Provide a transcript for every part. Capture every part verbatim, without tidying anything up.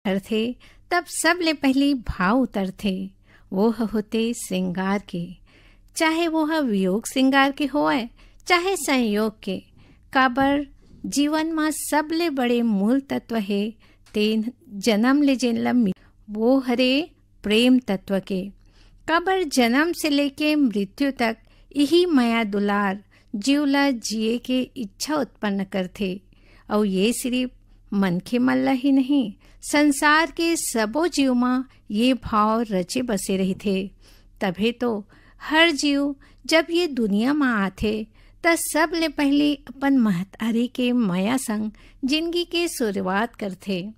करथे, तब सबले पहिली भाव उतरथे, वो ह होथे श्रृंगार के। चाहे वो ह वियोग श्रृंगार के होवय, चाहे संयोग के, काबर जीवन म सबले बड़े मूल तत्व हे, तेन जनम ले जेन ल मि-, वो हरे प्रेम तत्व के। काबर जनम से लेके मृत्यु तक इही मया दुलार जीव ला जिए के इच्छा उत्पन्न करथे। अउ ये सिर्फ मनखे मन ला ही नहीं, संसार के सबो जीव म ये भाव रचे बसे रहिथे। तभे तो हर जीव जब ये दुनिया म आथे, त सबले पहिली अपन महतारी के मया संग जिनगी के शुरुआत करथे।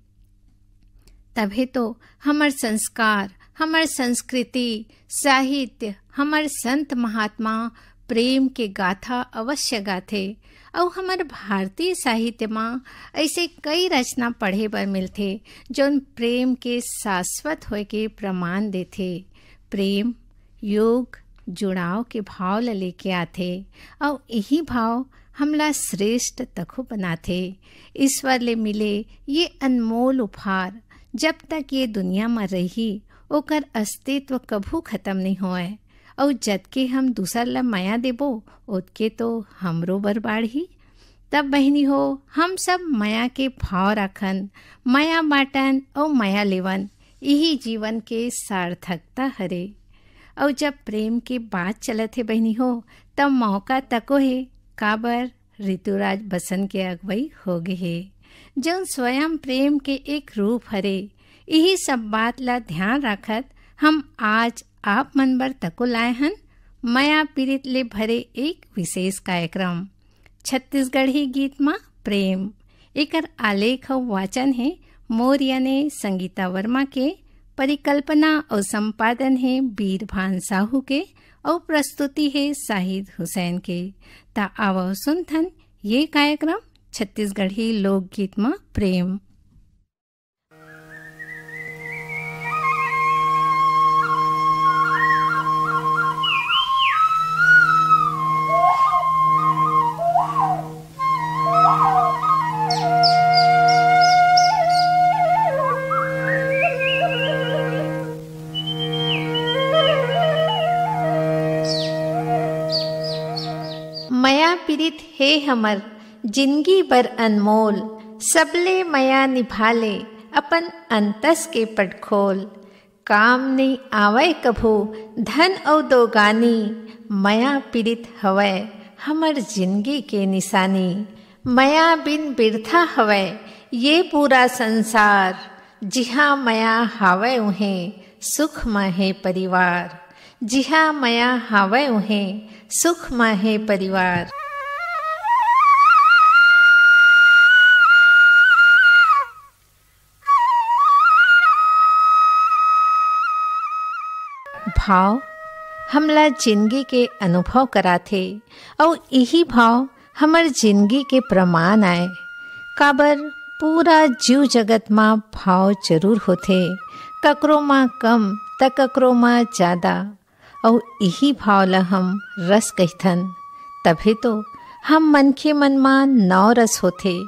तभे तो हमर संस्कार, हमर संस्कृति, साहित्य, हमर संत महात्मा प्रेम के गाथा अवश्य गाथे। अउ हमर भारतीय साहित्य म अइसे कई रचना पढ़े बर मिलथे, जौन प्रेम के शाश्वत होए के प्रमाण देथे। प्रेम योग, जुड़ाव के भाव ल लेके आथे, अउ इही भाव हमला श्रेष्ठ तको बनाथे। ईश्वर ले मिले ये अनमोल उपहार जब तक ये दुनिया म रही, ओकर अस्तित्व कभू खत्म नइ होवय। अउ जतके हम दूसर ल मया देबो, ओतके तो हमरो बर बाढ़ही। तब बहिनी हो, हम सब मया के भाव राखन, मया बांटन अउ मया लेवन, इही जीवन के सार्थकता हरे। अउ जब प्रेम के बात चलत हे बहिनी हो, तब मौका तको हे, काबर ऋतुराज बसंत के अगुवई हो गे हे, जौन स्वयं प्रेम के एक रूप हरे। इही सब बात ला ध्यान राखत हम आज आप मन बर तको लाए हन मया पीरित ले भरे एक विशेष कार्यक्रम, छत्तीसगढ़ी गीत मा प्रेम। एकर आलेख अउ वाचन हे मोर याने संगीता वर्मा के, परिकल्पना अउ संपादन हे बीरभान साहू के, अउ प्रस्तुति हे शाहिद हुसैन के। त आवव सुनथन ये कार्यक्रम छत्तीसगढ़ी लोकगीत म प्रेम। मया पीरित हे हमर जिनगी बर अनमोल, सबले मया निभा ले अपन अंतस के पटखोल। काम नइ आवय कभू धन अउ दोगानी, मया पीरित हवय हमर जिनगी के निसानी। मया बिन बिरथा हवय ये पूरा संसार, जिहाँ मया हावय उहें सुख म हे परिवार। जिहाँ मया हावय उहें सुख म हे परिवार। भाव हमला जिनगी के अनुभव कराथे, अउ इही भाव हमर जिनगी के प्रमाण आय। काबर पूरा जीव जगत म भाव जरूर होथे, ककरो म कम त ककरो म जादा, अउ इही भाव ल हम रस कहिथन। तभे तो हम मनखे मन म नौ रस होथे,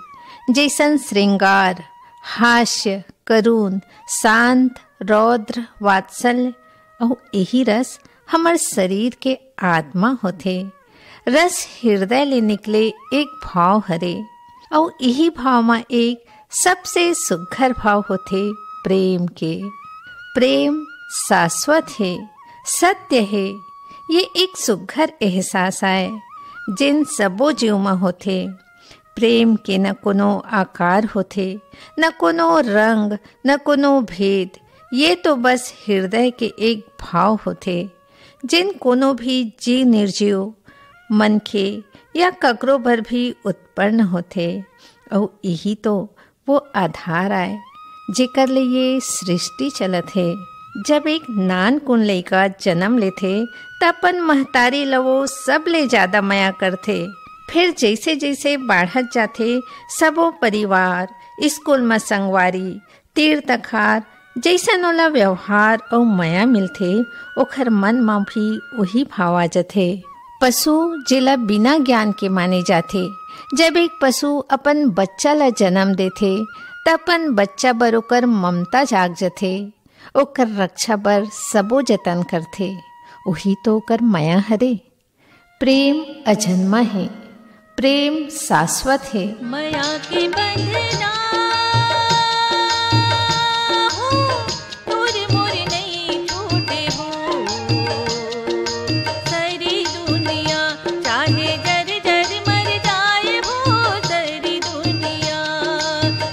जइसन श्रृंगार, हास्य, करुण, शांत, रौद्र, वात्सल्य, अउ इही रस हमर शरीर के आत्मा होथे। रस हृदय ले निकले एक भाव हरे, अउ इही भाव म एक सबसे सुघर भाव होथे प्रेम के। प्रेम शाश्वत हे, सत्य हे, ये एक सुघर एहसास आय, जेन सबो जीव म होथे। प्रेम के न कोनो आकार होथे, न कोनो रंग, न कोनो भेद, ये तो बस हृदय के एक भाव होथे, जेन कोनो भी जीव निर्जीव, मनखे या ककरो बर भी उत्पन्न होथे। अउ इही तो वो आधार आय, जेकर ले ये सृष्टि चलत हे। जब एक नानकुन लइका जन्म लेथे, त अपन महतारी ल वो सबले जादा मया करथे। फिर जइसे-जइसे बाढ़त जाथे, सबो परिवार, स्कूल म संगवारी, तीर तखार, जइसन ओला व्यवहार अउ मया मिलथे, ओखर मन म भी उही भाव आ जथे। पशु, जेला बिना ज्ञान के माने जाथे, जब एक पशु अपन बच्चा ला जन्म देथे, त अपन बच्चा बर ओकर ममता जाग जथे, ओकर रक्षा बर सबो जतन करथे। उही तो ओकर मया हरे। प्रेम अजन्मा हे, प्रेम शाश्वत हे। मया के बंधना हो, तोर मोर नइ छूटे हो। सारी दुनिया चाहे जर जर मर जाए हो, सारी दुनिया,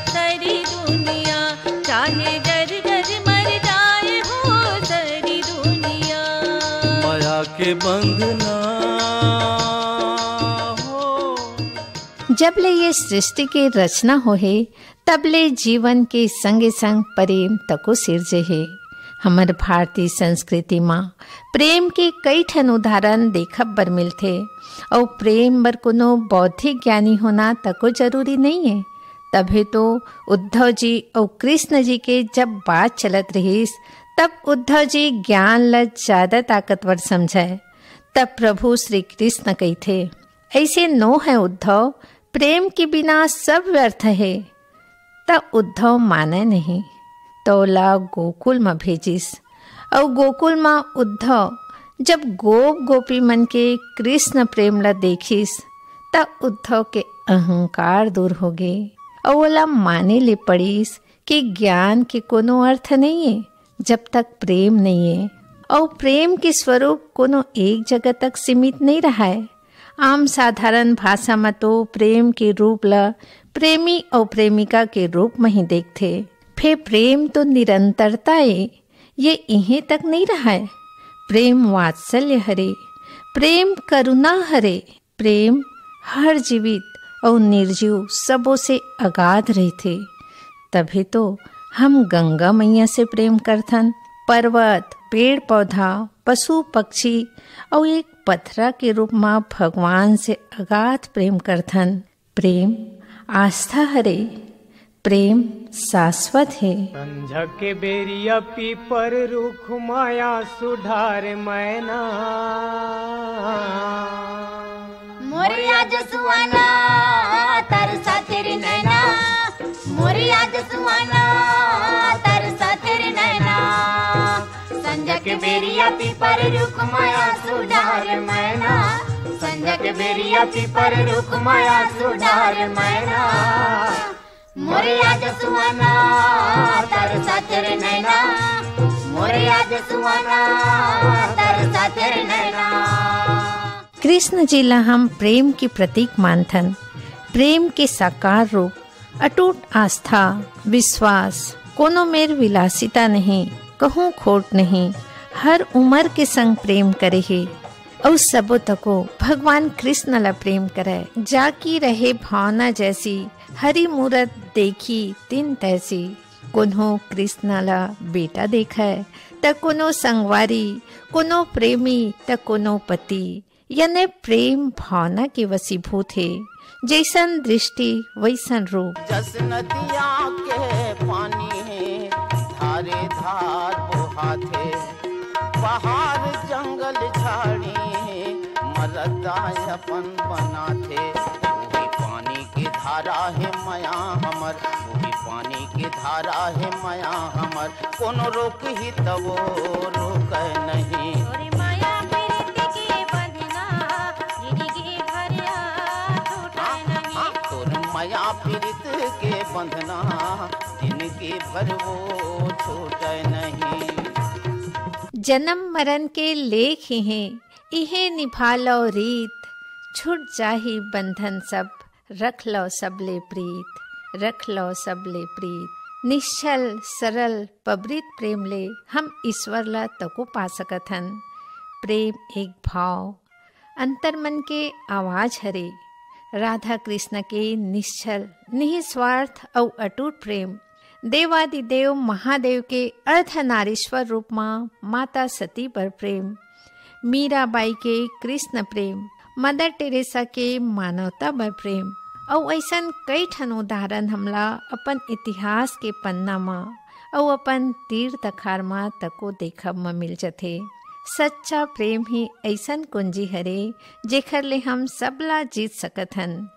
सारी दुनिया चाहे जर जर मर जाए हो, सारी दुनिया। मया के बंधना हो। जब ले ये सृष्टि के रचना होहे, तब ले जीवन के संगे संग प्रेम तको सिरजे हे। हमर भारतीय संस्कृति म प्रेम के कई ठन उदाहरण देखब बर मिलथे, अउ प्रेम बर कोनो बौद्धिक ज्ञानी होना तको जरूरी नइये। तभे तो उद्धव जी अउ कृष्ण जी के जब बात चलत रहिस, तब उद्धव जी ज्ञान ल ज्यादा ताकतवर समझय। तब प्रभु श्री कृष्ण कहिथे, "ऐसे नो है उद्धव, प्रेम के बिना सब व्यर्थ है।" त उद्धव माने नहीं, त ओला गोकुल म भेजिस। अउ गोकुल म उद्धव जब गोप गोपी मन के कृष्ण प्रेम ला देखिस, त उद्धव के अहंकार दूर होगे, अउ ओला माने ले पड़िस कि ज्ञान के कोनो अर्थ नइये, जब तक प्रेम नइये। अउ प्रेम के स्वरूप कोनो एक जगह तक सीमित नइ रहय। आम साधारण भाषा म तो प्रेम के रूप ल प्रेमी अउ प्रेमिका के रूप म ही देखथे। फेर प्रेम तो निरंतरता ए, ये इहें तक नइ रहय। प्रेम वात्सल्य हरे, प्रेम करुणा हरे, प्रेम हर जीवित अउ निर्जीव सबो से अगाध रहिथे। तभे तो हम गंगा मैया से प्रेम करथन, पर्वत, पेड़ पौधा, पशु पक्षी अउ एक पथरा के रूप म भगवान से अगाध प्रेम करथन। प्रेम आस्था हरे, प्रेम शाश्वत हे। संझा के बेरिया पीपर रूख माया सुधार मैना। मोर याद सुहाना तरसा तेरी नैना, मोर याद सुहाना तरसा तेरी नैना। संझा के बेरिया पीपर रुख माया सुधार मैना, संझा के बेरिया पीपर रुख माया सुधार मैना। मोर याद सुहाना तरसा तेरी नैना, मोर याद सुहाना तरसा तेरी नैना। कृष्ण जी ला हम प्रेम के प्रतीक मानथन। प्रेम के साकार रूप, अटूट आस्था, विश्वास, कोनो मेर विलासिता नहीं, कहूँ खोट नहीं, हर उमर के संग प्रेम करे हे। अउ सबो तको भगवान कृष्ण ला प्रेम करे, जाकी रहे भावना जैसी, हरि मूरत देखी तिन तैसी। कोनो कृष्ण ला बेटा देखय, त कोनो संगवारी, कोनो प्रेमी, त कोनो पति। याने प्रेम भावना के वशीभूत हे, जैसन दृष्टि वैसन रूप। जस नदिया के पानी हे, धारे धार बोहाथे, पहाड़ जंगल झाड़ी मरदा अपन बनाथे। उही पानी के धारा हे मया हमर, उही पानी के धारा हे मया हमर, कोनो रोकही तवो रोकय नहीं। तोर मया प्रीत के बंधना जिनगी भर छूटय नहीं। हाँ, तोर मया प्रीत के बंधना जिनगी भर वो छूटय नहीं। जन्म मरण के लेख इहें, इहें निभा लव रीत, छूट जाही बंधन सब, रख लव सबले प्रीत, रख लव सबले प्रीत। निश्छल, सरल, पबरित प्रेम ले हम ईश्वर ला तको पा सकत हन। प्रेम एक भाव, अंतरमन के आवाज हरे। राधा कृष्ण के निश्छल, निस्वार्थ अउ अटूट प्रेम, देवादिदेव महादेव के अर्धनारीश्वर रूप म माता सती बर प्रेम, मीराबाई के कृष्ण प्रेम, मदर टेरेसा के मानवता बर प्रेम, अउ अइसन कई ठन उदाहरण हमला अपन इतिहास के पन्ना म अउ अपन तीर तखार म तको देखब म मिल जथे। सच्चा प्रेम ही अइसन कुंजी हरे, जेखर ले हम सबला जीत सकत हन।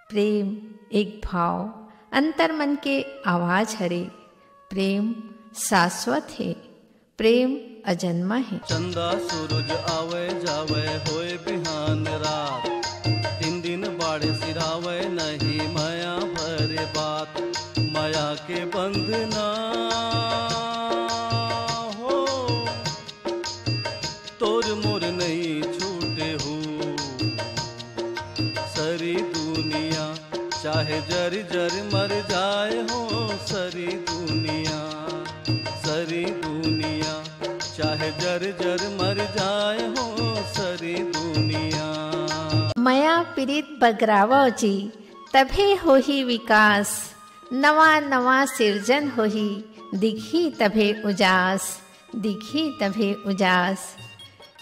प्रेम एक भाव, अंतर मन के आवाज हरे। प्रेम शाश्वत हे, प्रेम अजन्मा हे। चंदा सूरज आवे जावे, होए बिहान रात, तीन दिन बाढ़ सिरावे, नहीं मया भरे बात। मया के बंधना हो, तोर मोर नहीं छूटे हो। सरी दुनिया चाहे जर जर मर जाए हो, सरी दुनिया, सरी दुनिया चाहे जर जर मर जाए हो, सरी दुनिया। मया पीरित बगरावव जी, तभे होही विकास, नवा नवा सिरजन होही, दिखही तभे उजास, दिखही तभे उजास।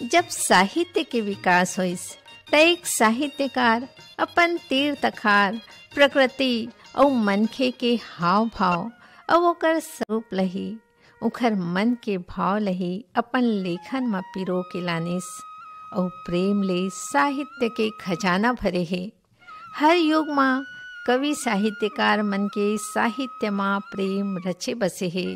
जब साहित्य के विकास होइस, त एक साहित्यकार अपन तीर तखार, प्रकृति अउ मनखे के हाव भाव अउ ओकर स्वरूप लही, ओखर मन के भाव लही अपन लेखन म पिरो के लानिस। अउ प्रेम ले साहित्य के खजाना भरे हे। हर युग म कवि साहित्यकार मन के साहित्य म प्रेम रचे बसे हे।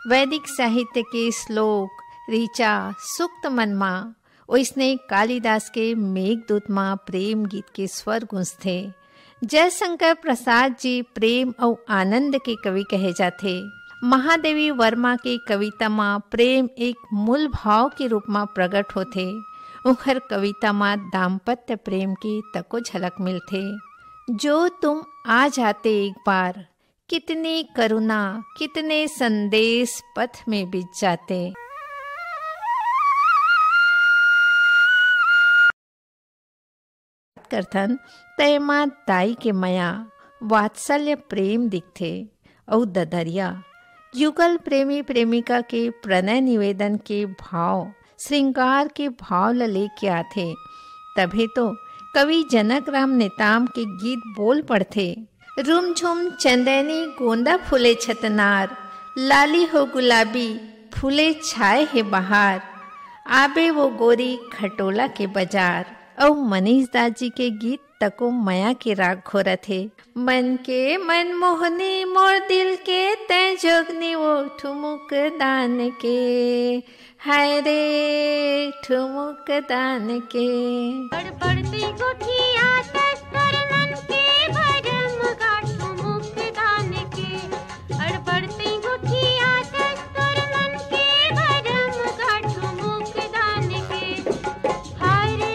वैदिक साहित्य के श्लोक, ऋचा, सूक्त मन म, ओइसने कालिदास के मेघदूत म प्रेम गीत के स्वर गूंजथे। जयशंकर प्रसाद जी प्रेम अउ आनंद के कवि कहे जाथे। महादेवी वर्मा के कविता म प्रेम एक मूल भाव के रूप म प्रगट होथे। उंखर कविता म दाम्पत्य प्रेम के तको झलक मिलथे। जो तुम आ जाते एक बार, कितनी करुणा, कितने संदेश पथ में बिछ जाते। करथन, त एमा दाई के मया, वात्सल्य प्रेम दिखथे। अउ ददरिया युगल प्रेमी प्रेमिका के प्रणय निवेदन के भाव, श्रृंगार के भाव ल लेके आथे। तभे तो कवि जनक राम नेताम के गीत बोल पड़थे। रुमझुम चंदैनी गोंदा फूले छतनार, लाली हो गुलाबी फूले छाए हे बहार, आबे वो गोरी खटोला के बाजार। अउ मनीष दास जी के गीत तको मया के राग घोरत हे। मन के मनमोहनी मोर दिल के तैं जोगनी वो ठुमुक दान के, हाय रे ठुमुक दान के। बड़ बड़ ती गोठिया तस्तर मन के भरम गा ठुमुक दान के। अड़बड़ती गुठिया तस्तर मन के भरम गा ठुमुक दान के। हाय रे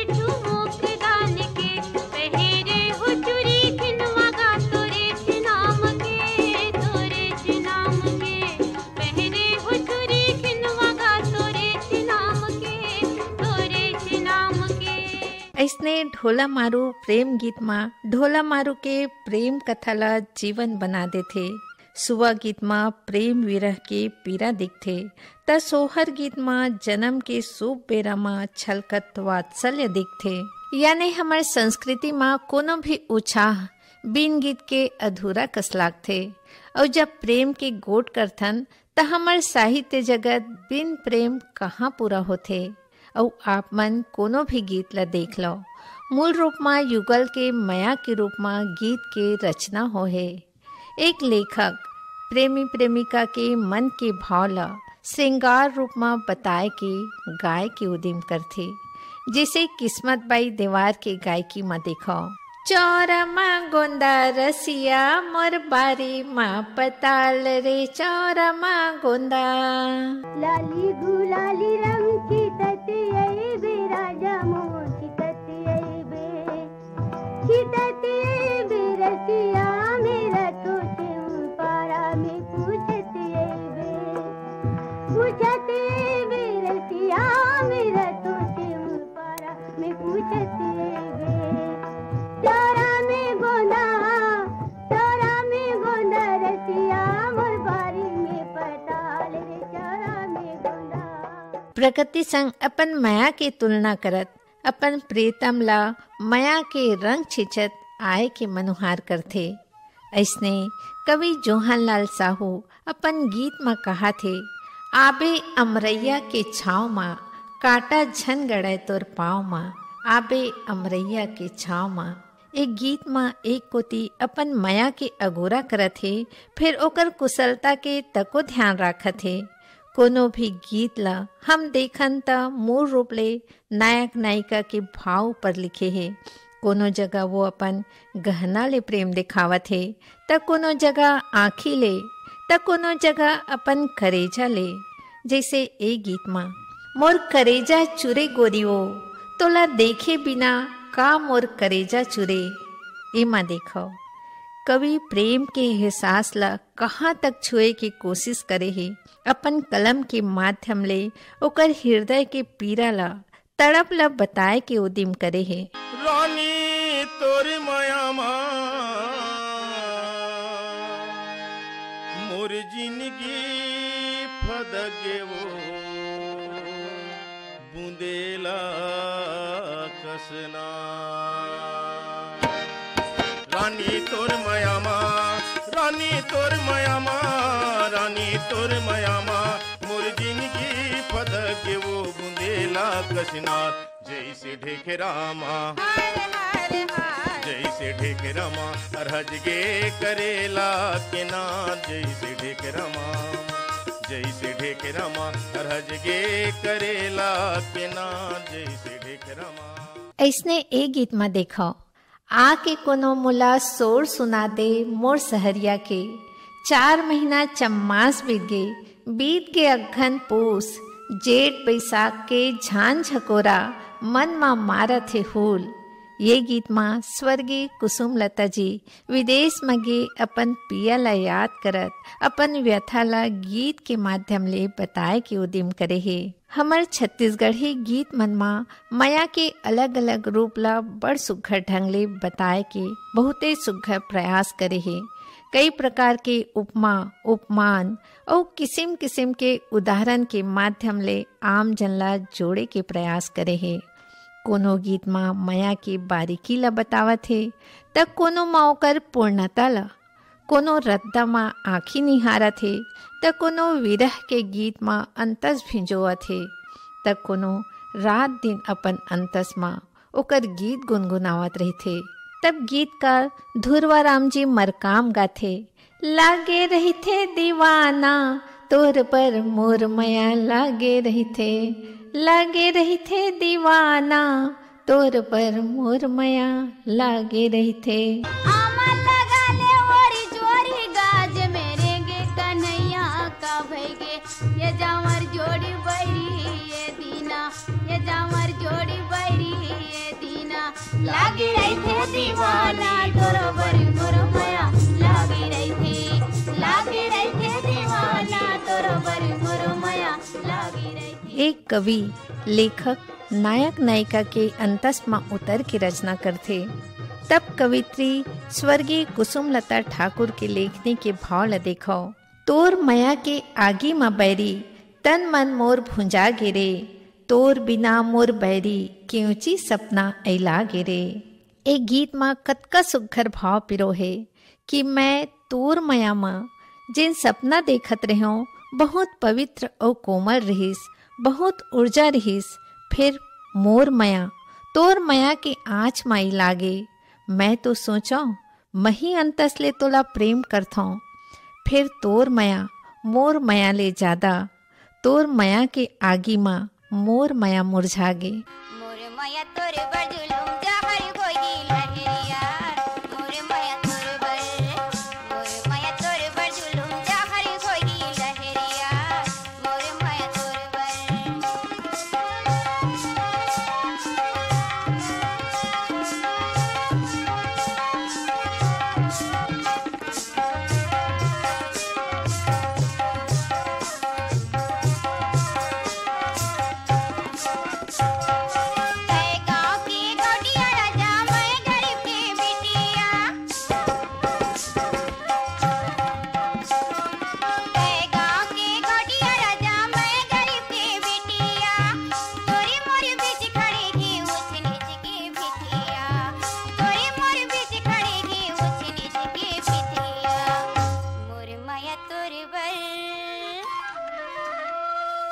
ठुमुक दान के, पहरे हो चुरी खिनवा गा तोरे छिनाम के, तोरे छिनाम के। पहरे हो चुरी खिनवा गा तोरे छिनाम के, तोरे छिनाम के। अइसने ढोला मारू प्रेम गीत म ढोला मारू के प्रेम कथा ला जीवन बना देथे। सुआ गीत म प्रेम विरह के पीरा दिखथे, त सोहर गीत म जन्म के शुभ बेरा म छलकत वात्सल्य दिखथे। याने हमर संस्कृति म कोनो भी उछाह बिन गीत के अधूरा कस लागथे। अउ जब प्रेम के गोठ करथन, त हमर साहित्य जगत बिन प्रेम कहाँ पूरा होथे? अउ आप मन कोनो भी गीत ल देख लव, मूल रूप म युगल के मया के रूप म गीत के रचना होहे। एक लेखक प्रेमी प्रेमिका के मन के भाव ल श्रृंगार रूप म बताए के, गाए के उदिम करथे, जइसे किस्मत बाई देवार के गायकी म देखव। चौरा मा गोंदा रसिया मोर बारी मा पताल रे, चौरा मा गोंदा। लाली गुलाली रंग खितत अइबे राजा मोर, खितत अइबे, खितत अइबे रसिया मेरा तो छेम पारा में पूछत अइबे, पूछत अइबे रसिया मेरा तो छेम पारा में पूछत अइबे। चौरा में गोंदा, चौरा में गोंदा रसिया मोर बारी में पताल रे, चौरा में गोंदा। प्रकृति संग अपन मया के तुलना करत, अपन प्रीतम ला मया के रंग छिंचत आए के मनुहार करथे। अइसने कवि जोहनलाल साहू अपन गीत म कहाथे, आबे अमरैया के छाँव म, कांटा झन गड़य तोर पाँव म, आबे अमरैया के छाँव म। ए गीत म एक कोती अपन मया के अगोरा करत हे, फेर ओकर कुशलता के तको ध्यान राखत हे। कोनो भी गीत ल हम देखन, त मूल रूप ले नायक नायिका के भाव ऊपर लिखे हे। कोनो जगह वो अपन गहना ले प्रेम दिखावत हे, त कोनो जगह आँखी ले, त कोनो जगह अपन करेजा ले। जैसे ए गीत म, "मोर करेजा चुरे गोरी वो, तोला देखे बिना का मोर करेजा चुरे।" एमा देखव, कवि प्रेम के एहसास ल कहाँ तक छुए के कोशिश करे हे, अपन कलम के माध्यम ले ओकर हृदय के पीरा ल, तड़प ल बताए के उदिम करे हे। रानी तोर मया मा मोर जिंदगी फदगे वो बुंदेला कसना। रानी तोर मया मा, रानी तोर मया मा, रानी तोर मया मा मोर जिंदगी फदगे वो बुंदेला कसना। जैसे ढेखरा मा, जैसे ढेखरा मा अरहज गे करेला के नार, जैसे ढेखरा मा, जैसे ढेखरा मा अरहज गे करेला के नार, जैसे ढेखरा मा। ऐसने ए गीत म देखव, आके कोनो मोला सोर सुना दे मोर सहरिया के। चार महीना चम्मास बीत गे, बीत गे अघन पूस, जेठ बैसाख के झान झकोरा मन मा मारत हे हूल। ये गीत मा स्वर्गीय कुसुम लता जी विदेश म गे अपन पिया ला याद करत अपन व्यथा ला गीत के माध्यम ले बताए के उदिम करे हे। हमर छत्तीसगढ़ी गीत मन मा मया के अलग-अलग रूप ला बड़ सुघ्घर ढंग ले बताए के बहुते सुघ्घर प्रयास करे हे। कई प्रकार के उपमा, उपमान अउ किसिम-किसिम के उदाहरण के माध्यम ले आम जन ला जोड़े के प्रयास करे हे। कोनो गीत मा मया के बारीकी ला बतावत हे, त कोनो मा ओकर पूर्णता ला। कोनो रद्दा म आँखी निहारत हे, त कोनो विरह के गीत म अंतस भिंजोवत हे, त कोनो रात दिन अपन अंतस म ओकर गीत गुनगुनावत रहिथे। तब गीतकार ध्रुवा राम जी मरकाम गाथे, "लागे रहिथे दीवाना, तोर बर मोर मया लागे रहिथे, लागे रहिथे दीवाना, तोर बर मोर मया लागे रहिथे।" आमा लगा ले ओरी जोरी गाज, मेरे गे कन्हैया का भई गे, ये जांवर जोड़ी बैरी ये दीना, ये जांवर जोड़ी बैरी ये दीना। लागे रहिथे दीवाना तोर बर मोर मया लागे रहिथे, लागे रहिथे दीवाना तोर बर मोर मया लागे रहिथे। एक कवि, लेखक, नायक नायिका के अंतस म उतर के रचना करथे, तब कवित्री स्वर्गीय कुसुमलता ठाकुर के लेखनी के भाव ल देखव। तोर मया के आगी म बैरी, तन मन मोर भुंजा गे रे, तोर बिना मोर बैरी, केंवची सपना अइला गे रे। ए गीत म कतका सुघ्घर भाव पिरो हे कि मैं तोर मया म जेन सपना देखत रेहेंव, बहुत पवित्र अउ कोमल रिहिस, बहुत ऊर्जा रिहिस, फेर मोर मया, तोर मया के आँच म अइला गे। मैं तो सोचंव, मही अंतस ले तोला प्रेम करथंव, फेर तोर मया, मोर मया ले जादा, तोर मया के आगी म मोर मया मुरझा गे। मोर मया तोर बर जुलुम जहर होई लहरिया, मोर मया तोर बर,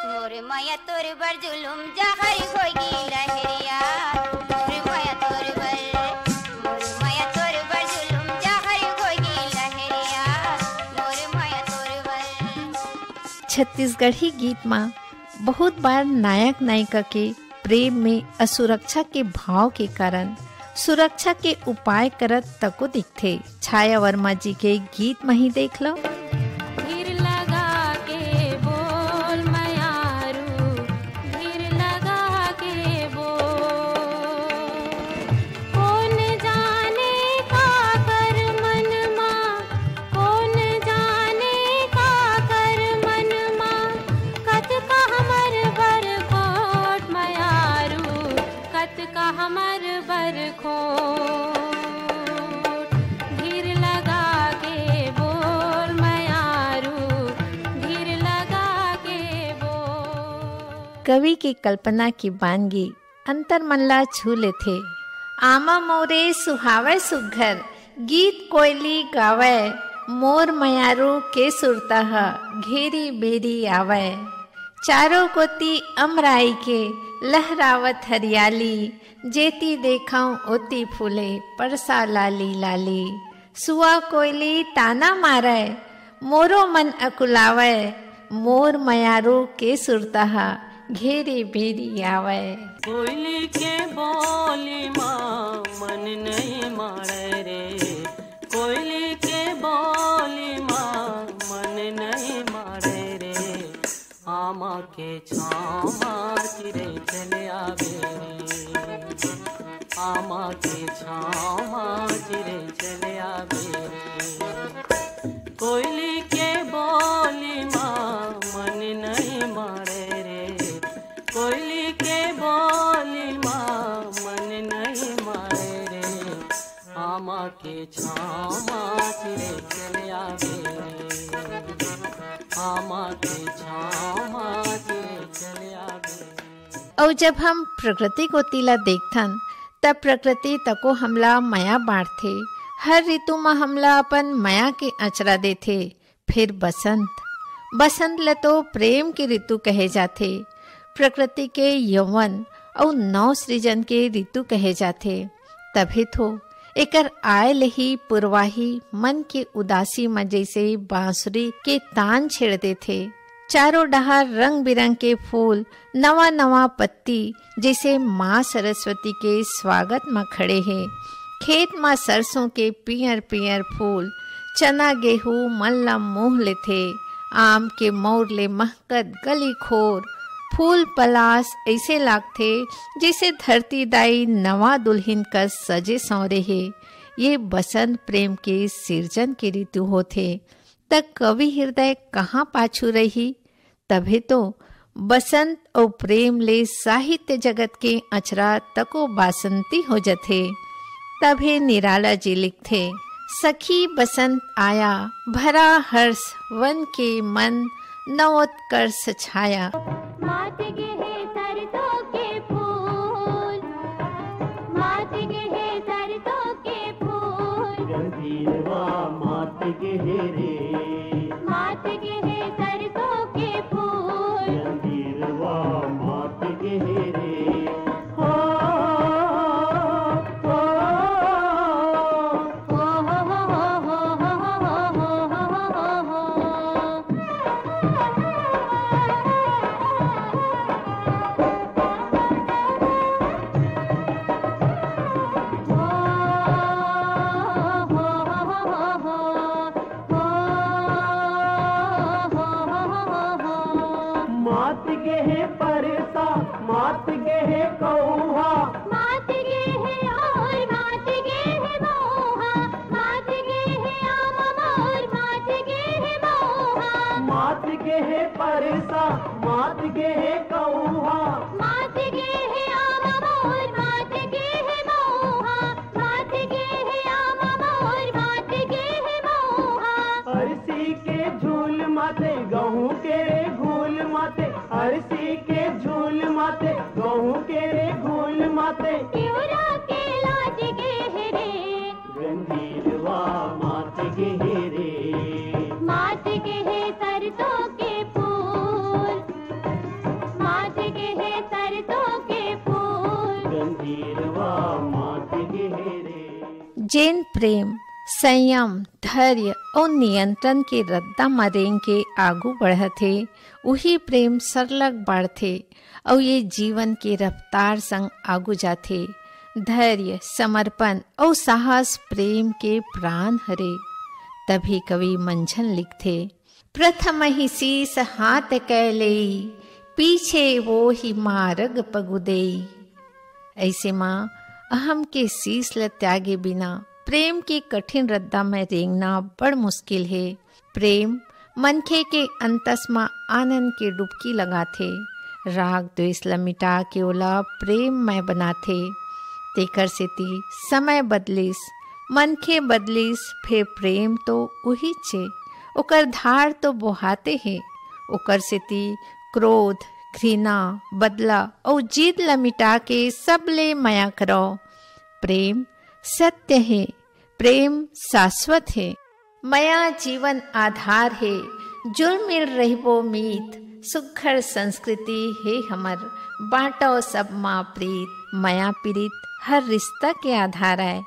मोर मया तोर बर जुलुम जहर होई लहरिया, मोर मया तोर बर। छत्तीसगढ़ी गीत म बहुत बार नायक नायिका के प्रेम में असुरक्षा के भाव के कारण सुरक्षा के उपाय करत तको दिखथे। छाया वर्मा जी के गीत म ही देख लो। धीर लगा के बोल मयारू, धीर लगा के बोल। कोन जाने का कर मन मा, कोन जाने का कर मन मा, कतका हमर बरखोट मयारू, कतका हमर बरखोट। धीर लगा के बोल मयारू, धीर लगा के बोल। कवि के कल्पना के बानगी अंतर मन ला छू लेथे। आमा मोरे सुहावय सुघर, गीत कोयली गावय, मोर मयारू के सुरता ह घेरी बेरी आवय। चारों कोती अमराई के लहरावत हरियाली, जेती देखंव ओती फूले परसा लाली लाली। सुआ कोयली ताना मारय, मोरो मन अकुलावय, मोर मयारू के सुरता ह घेरी बेरी आवय। कोयली के बोली मा मन नहीं मारे रे, कोयली के बोली मा मन नहीं मारे रे। आमा के छाँव मा चिरई चले आवे रे, आमा के छाँव मा चिरई चले आवे रे। कोयली के बोली मा मन नहीं मारे रे, कोयली के बोली मा मन नहीं मारे रे। आमा के छाँव मा चिरई चले आवे रे, आमा के छाँव मा चिरई चले आवे रे। अउ जब हम प्रकृति कोती ला देखथन, तब प्रकृति तको हमला मया बांटथे। हर ऋतु म हमला अपन मया के अचरा देथे। फिर बसंत, बसंत ल तो प्रेम के ऋतु कहे जाथे। प्रकृति के यौवन अउ नव सृजन के ऋतु कहे जाथे। तभे तो एकर आय ले ही पुरवाही मन के उदासी म जैसे बांसुरी के तान छेड़ देथे। चारों डहार रंग बिरंग के फूल, नवा नवा पत्ती, जैसे माँ सरस्वती के स्वागत म खड़े हे। खेत म सरसों के पियर पियर फूल, चना गेहूं मन ला मोह लेथे। आम के मौर ले महकत गली खोर, फूल पलास ऐसे लागथे, जैसे धरती दाई नवा दुल्हिन कस सजे संवरे हे। ये बसंत प्रेम के सिरजन के ऋतु होथे, त कवि हृदय कहाँ पाछू रही? तभे तो बसंत अउ प्रेम ले साहित्य जगत के अचरा तको बासंती हो जथे। तभे निराला जी लिखथे, सखी बसंत आया, भरा हर्ष वन के मन, नवोत्कर्ष छाया। मात गे हे सरसों के फूल, मात गे हे सरसों के फूल। गंधीरवा मात गे हे रे। मात गे हे सरसों के फूल। गंधीरवा मात गे हे रे। हो, हो, हो। मात गे हे परसा, मात गे हे कौहा। मात गे हे और मात गे हे मौहा। मात गे हे आम और मात गे हे मौहा। मात गे हे परसा, मात गे हे कौहा। मात गे हे आम और मात गे हे मौहा। मात गे हे आम और मात गे हे मौहा। अरसी के झूल माते, गहूं के रे घूल माते। अरसी के झूल माते, गहूं के रे घूल माते। तिवरा के लाज गे हे रे। गंधीरवा मात गे हे रे। मात गे हे सरसों के फूल। मात गे हे सरसों के फूल। गंधीरवा मात गे हे रे। जेन प्रेम संयम, धैर्य अउ नियंत्रण के रद्दा म रेंग के आगू बढ़त हे, उही प्रेम सरलग बाढ़थे अउ ये जीवन के रफ्तार संग आगू जाथे। धैर्य, समर्पण अउ साहस प्रेम के प्राण हरे। तभी कवि मंझन लिखथे, "प्रथम ही शीस हाथ कै लेई, पीछे वो ही मार्ग पगु देई।" अइसे म अहम के शीस ल त्यागे बिना प्रेम के कठिन रद्दा म रेंगना बड़ मुश्किल हे। प्रेम मनखे के अंतस म आनंद के डुबकी लगाथे। राग द्वेष ल मिटा के ओला प्रेममय बनाथे। तेकर सेती समय बदलिस, मनखे बदलिस, फेर प्रेम तो उहीच हे। ओकर धार तो बोहाते हे। ओकर सेती क्रोध, घृणा, बदला अउ जिद ल मिटा के सबले मया करव। प्रेम सत्य हे, प्रेम शाश्वत हे। मया जीवन आधार हे, जुलमिल रहिबो मीत, सुघर संस्कृति हे हमर, बांटव सब मा प्रीत। मया पीरित हर रिश्ता के आधार आय,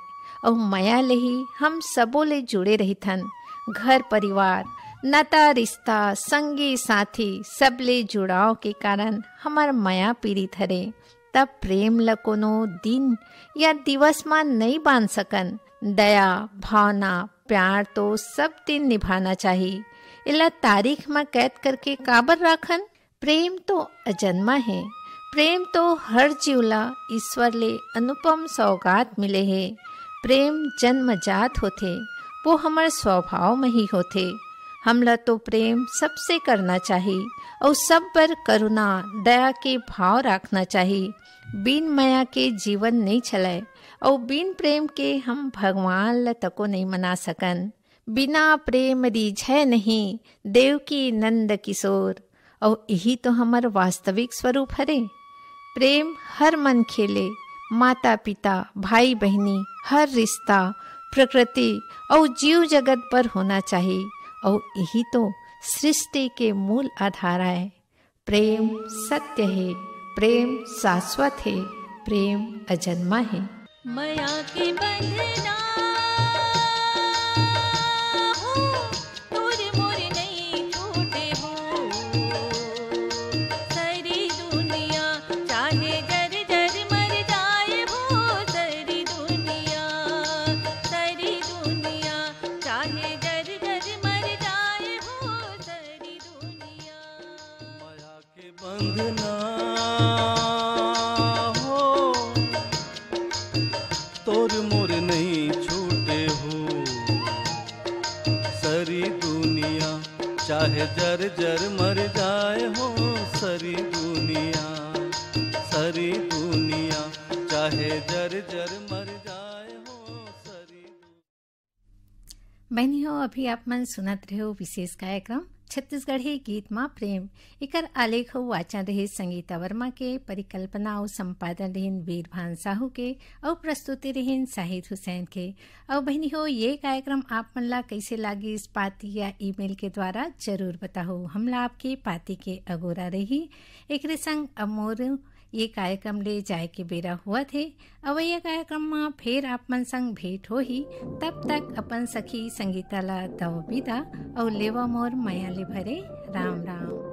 अउ मया ले ही हम सबो ले जुड़े रहिथन। घर परिवार, नाता रिश्ता, संगी साथी, सबले जुड़ाव के कारण हमर मया पीरित हरे। तब प्रेम ल कोनो दिन या दिवस म नइ बांध सकन। दया, भावना, प्यार तो सब दिन निभाना चाही। एला तारीख म कैद करके काबर राखन? प्रेम तो अजन्मा हे। प्रेम तो हर जीव ला ईश्वर ले अनुपम सौगात मिले हे। प्रेम जन्मजात होथे, वो हमर स्वभाव म ही होथे। हमला तो प्रेम सबसे करना चाही, अउ सब बर करुणा, दया के भाव राखना चाही। बिन मया के जीवन नइ चलय, अउ बिन प्रेम के हम भगवान ल तको नइ मना सकन। बिना प्रेम रीझय नहीं, देवकी नंद किशोर। अउ इही तो हमर वास्तविक स्वरूप हरे। प्रेम हर मनखे ले, माता पिता, भाई बहिनी, हर रिश्ता, प्रकृति अउ जीव जगत पर होना चाही। अउ इही तो सृष्टि के मूल आधार आय। प्रेम सत्य हे, प्रेम शाश्वत हे, प्रेम अजन्मा हे। मया के बंधना हो, तोर मोर नइ छूटे हो। सरी दुनिया चाहे जर जर मर जाए हो, सरी दुनिया, सरी दुनिया चाहे जर जर मर जाए हो, सरी दुनिया। मया के बंधना हो, तोर मोर नइ छूटे हो। सरी दुनिया चाहे जर जर मर जाए हो, सरी दुनिया, सरी दुनिया चाहे जर जर मर जाए हो, सरी दुनिया। बहनी हो, अभी आप मन सुनत रहे हो विशेष कार्यक्रम छत्तीसगढ़ी गीत मा प्रेम। एकर आलेख अउ वाचन रहे संगीता वर्मा के, परिकल्पना अउ संपादन रहिन वीरभान साहू के, अउ प्रस्तुति रहिन शाहिद हुसैन के। अउ बहनी हो, ये कार्यक्रम आप मन ला कइसे लागिस, पाती या ईमेल के द्वारा जरूर बताहू। हमला आपके पाती के अगोरा रही। एकरे संग अब मोर ये कार्यक्रम ले जाए के बेरा हुआ थे। अवैया कार्यक्रम मा फेर आप मन संग भेंट होही। तब तक अपन सखी संगीता ला दव विदा अउ लेवा मोर मया ले भरे राम राम।